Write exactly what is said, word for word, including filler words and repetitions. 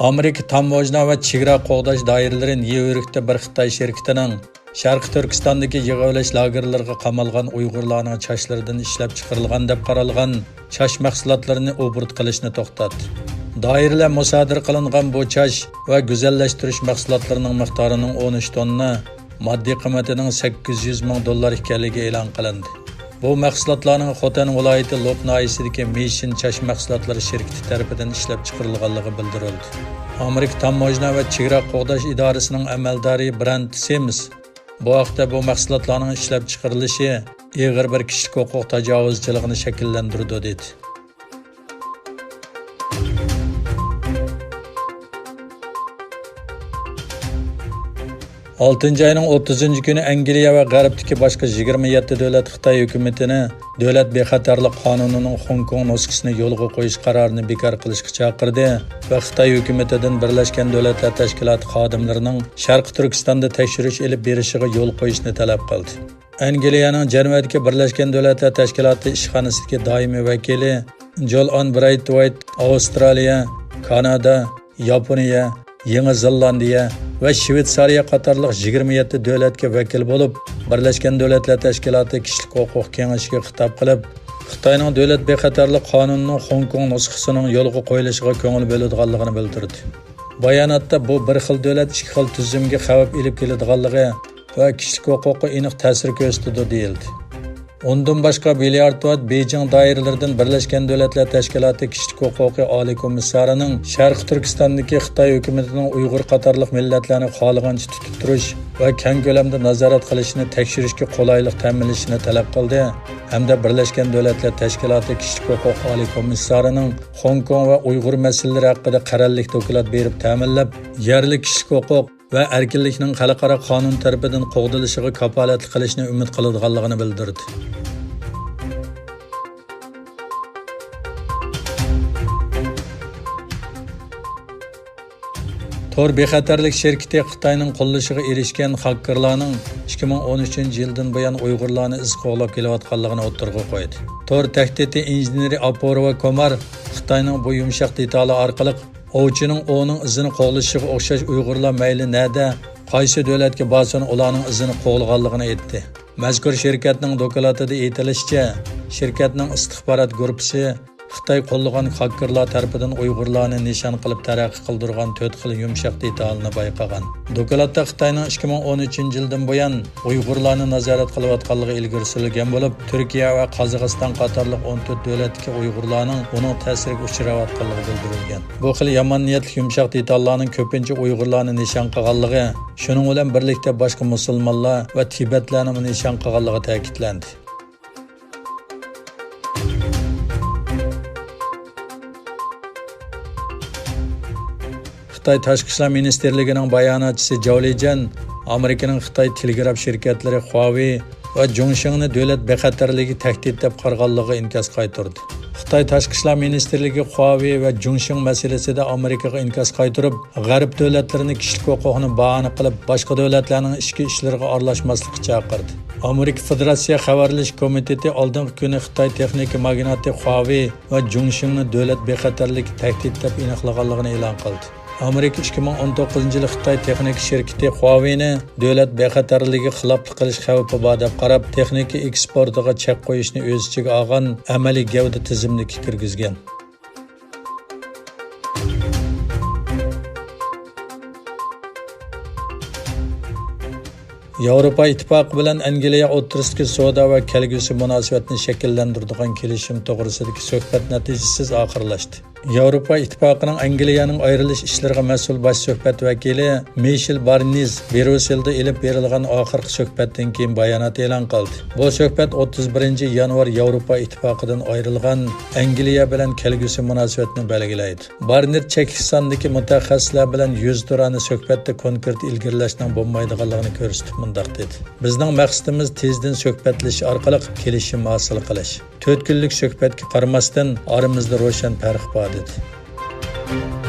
ئامېرىكا تاموژنا ۋە چېگرا قوغداش دائىرىلىرى نيۇ يوركتا بىر خىتاي شىركىتىنىڭ شەرقىي تۈركىستاندىكى يىغىۋېلىش لاگېرلىرىغا قامالغان ئۇيغۇرلارنىڭ چاچلىرىدىن ئىشلەپ چىقىرىلغان دەپ قارالغان چاچ مەھسۇلاتلىرىنى ئوبوروت قىلىشنى توختاتتى. دائىرىلەر مۇسادىرە قىلىنغان بۇ چاچ ۋە گۈزەللەشتۈرۈش مەھسۇلاتلىرىنىڭ مىقدارىنىڭ ئون ئۈچ توننا، ماددىي قىممىتىنىڭ سەككىز يۈز مىڭ دوللار ئىكەنلىكى ئېلان قىلىندى. بۇ مەھسۇلاتلارنىڭ خوتەن ۋىلايىتى لوپ ناھىيەسىدىكى مىشىن چاچ مەھسۇلاتلىرى شىركىتى تەرىپىدىن ئىشلەپ چىقىرىلغانلىقى بىلدۈرۈلدى. ئامېرىكا تاموژنا ۋە چېگرا قوغداش ئىدارىسىنىڭ ئەمەلدارى برەنت سىمس بۇ ھەقتە بۇ مەھسۇلاتلارنىڭ ئىشلەپ چىقىرىلىشى ئېغىر بىر كىشىلىك ھوقۇق تاجاۋۇزچىلىقىنى شەكىللەندۈرىدۇ، دېدى. ئالتىنچى ئاينىڭ ئوتتۇزىنچى كۈنى ئەنگلىيە ۋە غەربتىكى باشقا يىگىرمە يەتتە دۆلەت خىتاي ھۆكۈمىتىنى دۆلەت بىخەتەرلىك قانۇنىنىڭ خوڭكوڭ نۇسخىسىنى يولغا قويۇش قارارىنى بىكار قىلىشقا چاقىردى ۋە خىتاي ھۆكۈمىتىدىن بىرلەشكەن دۆلەتلەر تەشكىلاتى خادىملىرىنىڭ شەرقىي تۈركىستاندا تەكشۈرۈش ئېلىپ بېرىشىغا يول قويۇشنى تەلەپ قىلدى. ئەنگلىيەنىڭ جەنۋەدىكى بىرلەشكەن دۆلەتلەر تەشكىلاتى ئىشخانىسىدىكى دائىمىي ۋەكىلى جول ئان برايتۋايت ئاۋسترالىيە، كانادا، ياپونىيە، يېڭى زېلاندىيە ۋە شۋېتسارىيە قاتارلىق يىگىرمە يەتتە دۆلەتكە ۋەكىل بولۇپ، بىرلەشكەن دۆلەتلەر تەشكىلاتى كىشىلىك ھوقۇق كېڭىشىگە خىتاب قىلىپ، خىتاينىڭ دۆلەت بىخەتەرلىك قانۇنىنىڭ خوڭكوڭ نۇسخىسىنىڭ يولغا قويۇلۇشىغا كۆڭۈل بۆلىدىغانلىقىنى بىلدۈردى. باياناتتا بۇ بىر خىل دۆلەت ئىككى خىل تۈزۈمگە خەۋپ ئېلىپ كېلىدىغانلىقى ۋە كىشىلىك ھوقۇققا ئېنىق تەسىر كۆرسىتىدۇ، دېيىلدى. ئۇندىن باشقا، بىليارد ۋايت بېيجىڭ دائىرىلىرىدىن بىرلەشكەن دۆلەتلەر تەشكىلاتى كىشىلىك ھوقۇقى ئالىي كومىسسارىنىڭ شەرقىي تۈركىستاندىكى خىتاي ھۆكۈمىتىنىڭ ئۇيغۇر قاتارلىق مىللەتلەرنى خالىغانچە تۇتۇپ تۇرۇش ۋە كەڭ كۆلەمدە نازارەت قىلىشىنى تەكشۈرۈشكە قولايلىق تەمىنلىشىنى تەلەپ قىلدى ھەمدە بىرلەشكەن دۆلەتلەر تەشكىلاتى كىشىلىك ھوقۇق ئالىي كومىسسارىنىڭ خوڭكوڭ ۋە ئۇيغۇر مەسىلىلىرى ھەققىدە قەرەللىك دوكلات بېرىپ تەمىنلەپ، يەرلىك كىشىلىك ھوقۇق ۋە ئەركىنلىكنىڭ خەلقئارا قانۇن تەرىپىدىن قوغدىلىشىغا كاپالەتلىك قىلىشنى ئۈمىد قىلىدىغانلىقىنى بىلدۈردى. تور بىخەتەرلىك شىركىتى خىتاينىڭ قوللىشىغا ئېرىشكەن خاككېرلارنىڭ ئىككى مىڭ ئون ئۈچىنچى يىلدىن بۇيان ئۇيغۇرلارنى ئىز قوغلاپ كېلىۋاتقانلىقىنى ئوتتۇرىغا قويدى. تور تەھدىتى ئىنژېنېرى ئاپوروا كومار خىتاينىڭ بۇ يۇمشاق دېتالى ئارقىلىق ئوۋچىنىڭ ئوۋنىڭ ئىزىنى قوغلىشىغا ئوخشاش ئۇيغۇرلار مەيلى نەدە، قايسى دۆلەتكە بارسۇن ئۇلارنىڭ ئىزىنى قوغلىغانلىقىنى ئېيتتى. مەزكۇر شىركەتنىڭ دوكلاتىدا ئېيتىلىشىچە، شىركەتنىڭ ئىستىخبارات گۇرۇپپىسى خىتاي قوللىغان خاككېرلار تەرىپىدىن ئۇيغۇرلارنى نىشان قىلىپ تەرەققىي قىلدۇرغان تۆت خىل يۇمشاق دېتالنى بايقىغان. دوكلاتتا خىتاينىڭ ئىككى مىڭ ئون ئۈچىنچى يىلدىن بۇيان ئۇيغۇرلارنى نازارەت قىلىۋاتقانلىقى ئىلگىرى سۈرۈلگەن بولۇپ، تۈركىيە ۋە قازاقىستان قاتارلىق ئون تۆت دۆلەتتىكى ئۇيغۇرلارنىڭ ئۇنىڭ تەسىرىگە ئۇچراۋاتقانلىقى بىلدۈرۈلگەن. بۇ خىل يامان نىيەتلىك يۇمشاق دېتاللارنىڭ كۆپىنچە ئۇيغۇرلارنى نىشان قىلغانلىقى، شۇنىڭ بىلەن بىرلىكتە باشقا مۇسۇلمانلار ۋە تىبەتلەرنىمۇ نىشان قىلغانلىقى تەكىتلەندى. خىتاي تاشقى ئىشلار مىنىستىرلىكىنىڭ باياناتچىسى جاۋ لىجيەن ئامېرىكىنىڭ خىتاي تېلېگراف شىركەتلىرى خۇاۋېي ۋە جۇڭشىڭنى دۆلەت بىخەتەرلىكىگە تەھدىت دەپ قارىغانلىقىغا ئىنكاس قايتۇردى. خىتاي تاشقى ئىشلار مىنىستىرلىكى خۇاۋېي ۋە جۇڭشىڭ مەسىلىسىدە ئامېرىكىغا ئىنكاس قايتۇرۇپ، غەرب دۆلەتلىرىنى كىشىلىك ھوقۇقنى باھانە قىلىپ، باشقا دۆلەتلەرنىڭ ئىچكى ئىشلىرىغا ئارىلاشماسلىققا چاقىردى. ئامېرىكا فېدېراتسىيە خەۋەرلىشىش كومىتېتى ئالدىنقى كۈنى خىتاي تېخنىكا ماگناتى خۇاۋېي ۋە جۇڭشىڭنى دۆلەت بىخەتەرلىكى تەھدىت دەپ ئېنىقلىغانلىقىنى ئېلان قىلدى. ئامېرىكا ئىككى مىڭ ئون توققۇزىنچى يىلى خىتاي تېخنىكا شىركىتى خۇاۋېينى دۆلەت بىخەتەرلىكىگە خىلاپلىق قىلىش خەۋپى بار دەپ قاراپ، تېخنىكا ئېكسپورتىغا چەك قويۇشنى ئۆز ئىچىگە ئالغان ئەمەلىي گەۋدە تىزىملىككە كىرگۈزگەن. ياۋروپا ئىتتىپاقى بىلەن ئەنگلىيە ئوتتۇرىسىدىكى سودا ۋە كەلگۈسى مۇناسىۋەتنى شەكىللەندۈرىدىغان كېلىشىم توغرىسىدىكى سۆھبەت نەتىجىسىز ئاخىرلاشتى. ياۋروپا ئىتتىپاقىنىڭ ئەنگلىيەنىڭ ئايرىلىش ئىشلىرىغا مەسئۇل باش سۆھبەت ۋەكىلى مىشېل بارنيېز بريۇسسېلدا ئېلىپ بېرىلغان ئاخىرقى سۆھبەتتىن كېيىن بايانات ئېلان قىلدى. بۇ سۆھبەت ئوتتۇز بىرىنچى يانۋار ياۋروپا ئىتتىپاقىدىن ئايرىلغان ئەنگلىيە بىلەن كەلگۈسى مۇناسىۋەتنى بەلگىلەيدۇ. بارنېر چەكلىك ساندىكى مۇتەخەسسىسلەر بىلەن يۈزتۇرانە سۆھبەتتە كونكرېت ئىلگىرىلەشنىڭ بولمايدىغانلىقىنى كۆرسىتىپ مۇنداق دېدى: بىزنىڭ مەقسىتىمىز تېزدىن سۆھبەتلىشىش ئارقىلىق كېلىشىم ھاسىل قىلىش. تۆت كۈنلۈك سۆھبەتكە قارىماستىن، ئارىمىزدا روشەن پەرق بار، دېدى.